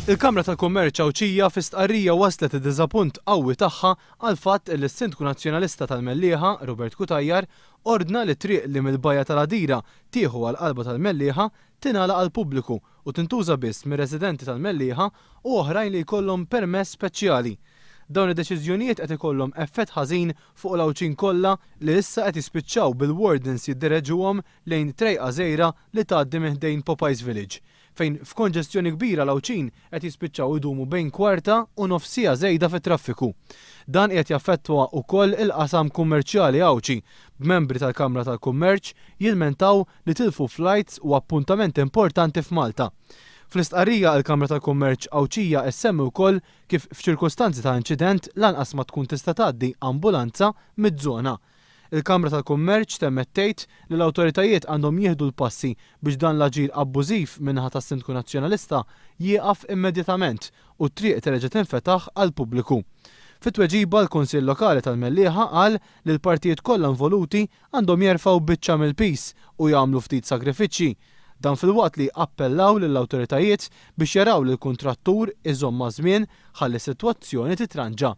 Il-Kamra tal-Kummerċ Għawdxija fi stqarrija wasslet id-diżappunt qawwi tagħha għall-fatt li s-Sindku Nazzjonalista tal-Mellieħa, Robert Cutajar, ordna li t-triq li mill-Bajja tal-Għadira tieħu għall-qalba tal-Mellieħa tingħalaq għall-pubbliku u tintuża biss mir-residenti tal-Mellieħa u oħrajn li jkollhom permess speċjali. Dawn id-deċiżjonijiet qed ikollhom effett ħażin fuq l-Għawdxin kollha li issa qed jispiċċaw bil-wardens jiddereġuhom lejn trejqa żgħira li tgħaddi minn ħdejn Popeyes Village, fejn f'konġestjoni kbira l-Għawdxin qed jispiċċaw idumu bejn kwarta u nofs siegħa żejda fit-traffiku. Dan qiegħed jaffettwa wkoll il-qasam kummerċjali Għawdxi, b'membri tal-Kamra tal-Kummerċ jilmentaw li tilfu flights u appuntamenti importanti f'Malta. Fl-istqarrija il-Kamra tal-Kummerċ Għawdxija ssemmi wkoll kif f'ċirkustanzi ta' inċident lanqas ma tkun tista' tgħaddi ambulanza miż-żona. Il-Kamra tal-Kummerċ temmet tgħid li l-awtoritajiet għandhom jieħdu l-passi biex dan l-aġir abbużiv min-naħa tas-Sindku Nazzjonalista jieqaf immedjatament u t-triq terġa' tinfetaħ għall-pubbliku. Fi tweġiba l-Kunsill Lokali tal-Mellieħa qal li l-partijiet kollha involuti għandhom jerfgħu biċċa mill-piż u jagħmlu ftit sagrifiċċji. Dan filwaqt li appellaw lill-awtoritajiet biex jaraw li l-kuntrattur iżomm maż-żmien ħalli s-sitwazzjoni titranġa.